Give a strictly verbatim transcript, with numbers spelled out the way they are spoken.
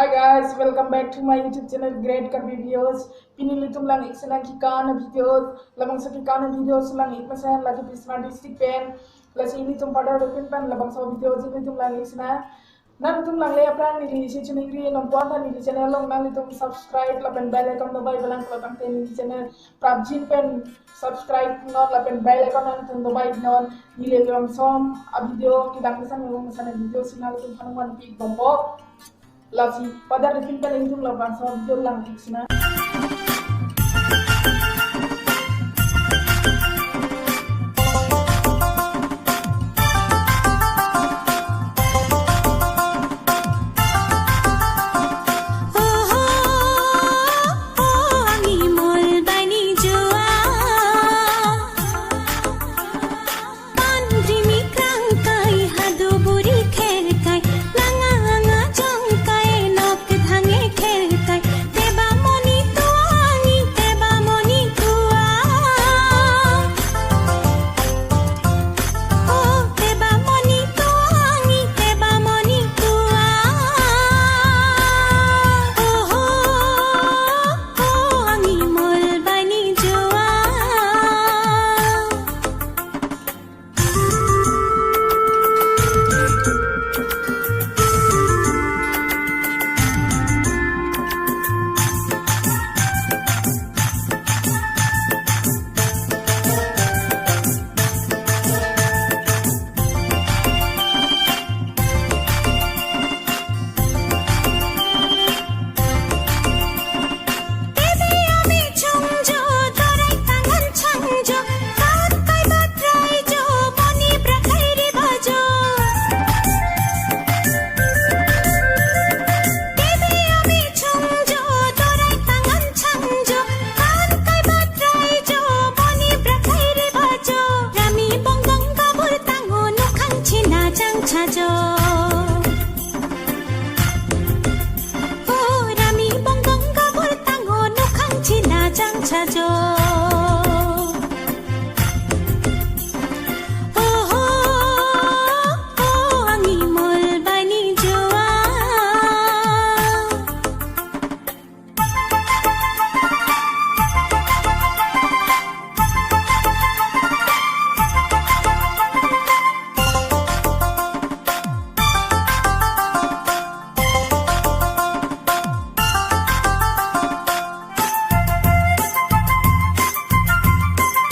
Hi guys, welcome back to my YouTube channel Great Karbi Vlogs. Pini ilitum lang-ik sinang kekan a videos, labangso kekan a videos lang-ik mesen lagi Bismarh district pen. Lasi ilitum pada dopin pen labangso video ilitum lang-ik sinang. Nangtum langle aphrang neli isi chuningri nonpon ta neli channel along nanglitum subscribe lapen bell icon dobai belang kalau tangte neli channel prapjin pen subscribe non lapen bell icon nangtum dobai non, neli labangso a video kedang kesan nangtum kesan video si nangtum phan wan pi bombo. Lasi pada dopin pen ilitum labangso video lang-ik sinang.